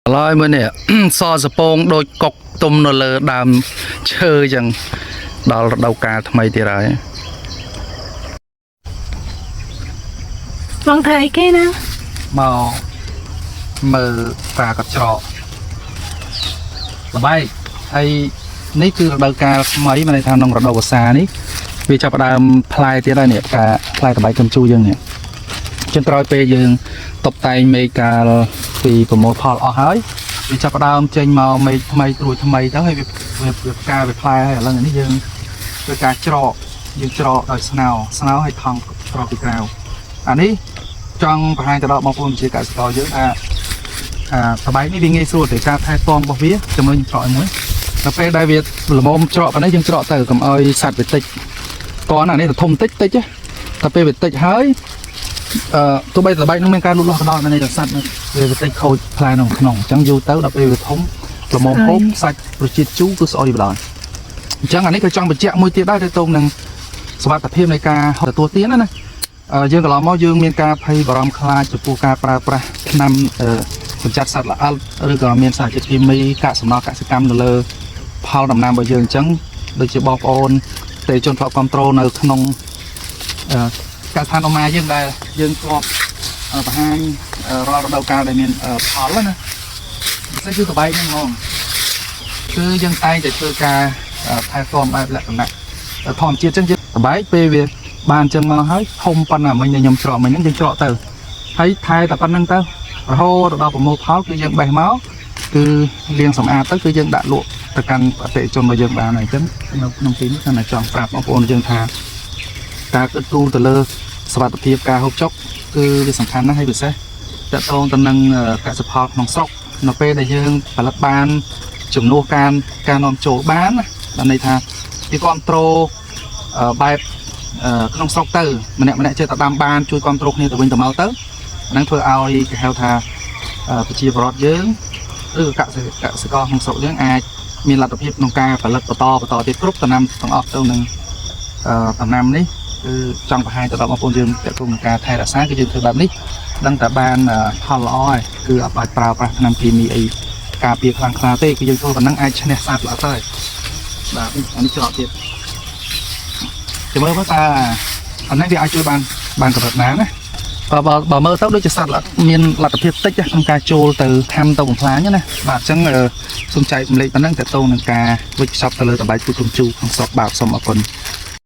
ឡើយមើលនេះ សសពងដូចកុកទុំនៅលើដើមឈើអញ្ចឹងដល់រដូវកាលថ្មីទៀតហើយ បងធ្វើអីគេណា មកមើលតាកច្រកលបែកហើយនេះគឺរដូវកាលថ្មីមានន័យថាក្នុងរដូវវស្សានេះវាចាប់ផ្ដើមផ្លែទៀតហើយនេះផ្កាផ្លែតបែកកំជូរយើងនេះចឹងក្រោយពេលយើងតុបតែងមេកាលពីប្រមូលផលអស់ហើយវាចាប់ផ្ដើមចេញមកមេឃថ្មីត្រួយថ្មីទៅហើយវាវាវាផ្កាវាផ្លែហើយឥឡូវនេះយើងធ្វើការច្រកយើងច្រកដោយស្នោស្នោហើយថង់ច្រកពីក្រៅអានេះ ចង់បង្ហាញទៅដល់បងប្អូនជាកសិករយើងថាអាតបែកនេះវាងាយស្រួលតែការថែទាំរបស់វាចាំមើលខ្ញុំច្រកឲ្យមួយដល់ពេលដែលវាល្មមច្រកប៉ុណ្ណេះយើងច្រកទៅកុំឲ្យសត្វវាតិចកនអានេះទៅធំតិចតិចណាតែពេលវាតិចហើយអឺទោះបីតបែកនឹងមានការលូតលាស់ក៏ដោយមានន័យថាសត្វនឹងវាតិចខូចផ្លែនៅក្នុងអញ្ចឹងយូរទៅដល់ពេលវាធំល្មមហូបសាច់រសជាតិជូរគឺស្អុយបណ្ដោយអញ្ចឹងអានេះក៏ចង់បញ្ជាក់មួយទៀតដែរទៅតងនឹងសុវត្ថិភាពនៃការទទួលទានណាណា យើងកន្លងមកយើងមានការភ័យបារម្ភខ្លាចចំពោះការប្រើប្រាស់ថ្នាំអឺកម្ចាត់សត្វល្អិតឬក៏មានសារជាតិគីមីកាកសំណល់កសិកម្មនៅលើផលដំណាំរបស់យើងអញ្ចឹងដូចជាបងប្អូនទេជនធ្លាប់គ្រប់ត្រូលនៅក្នុងអឺកសិដ្ឋានអម៉ាយើងដែលយើងធ្លាប់បង្ហាញរាល់រដូវកាលដែលមានផលណាពិសេសគឺតបែកហ្នឹងហ្មងគឺយើងតែងតែធ្វើការថែទាំបែបលក្ខណៈធម្មជាតិអញ្ចឹងយើងតបែកពេលវា បានអញ្ចឹងមកហើយធំប៉ុណ្ណាមិញដែលខ្ញុំច្រកមិញហ្នឹងយើងច្រកទៅហើយថែតែប៉ុណ្្នឹងទៅរហូតដល់ប្រមូលផលគឺយើងបេះមកគឺលាងសម្អាតទៅគឺយើងដាក់លក់ទៅកាន់អតិថិជនរបស់យើងបានហើយអញ្ចឹងនៅក្នុងទីនេះគាត់តែចង់ប្រាប់បងប្អូនយើងថាការគិតគូរទៅលើសុវត្ថិភាពការហូបចុកគឺវាសំខាន់ណាស់ហើយពិសេសតកតងទៅនឹងកសិផលក្នុងស្រុកនៅពេលដែលយើងផលិតបានជំនួសការការនាំចូលបានណាបានន័យថាវាគ្រប់ត្រូលបែប ក្នុងស្រុកទៅម្នាក់ម្នាក់ចេះតែដាំបានជួយគ្រប់គ្រងគ្នាទៅវិញទៅមកទៅអាហ្នឹងធ្វើឲ្យគេហៅថាប្រជាពលរដ្ឋយើងឬក៏កសិកសិករក្នុងស្រុកយើងអាចមានលទ្ធភាពក្នុងការផលិតបន្តបន្តទៀតគ្រប់ដំណាំទាំងអស់ទៅនឹងដំណាំនេះគឺចង់បង្ហាញទៅដល់បងប្អូនយើងទាក់ទងនឹងការថែរក្សាគឺយើងធ្វើបែបនេះដឹងតែបានផលល្អហើយគឺអត់បាច់ប្រើប្រាស់ថ្នាំគីមីអីការពារខ្លាំងខ្លាទេគឺយើងធ្វើប៉ុណ្ណឹងអាចឈ្នះសត្វល្អទៅហើយបាទអានេះច្រកទៀតចាំមើលមើលតើ អានេះវាអាចជួយបានបានកម្រិតណាណាបើបើបើមើលទៅដូចជាសត្វល្អិតមានលទ្ធភាពតិចក្នុងការចូលទៅខំទៅបំផ្លាញណាបាទអញ្ចឹងសូមចែករំលែកប៉ុណ្ណឹងតទៅនឹងការវិចខ្ចប់ទៅលើតបែកពូជគុំជូក្នុងស្រុកបាទសូមអរគុណ។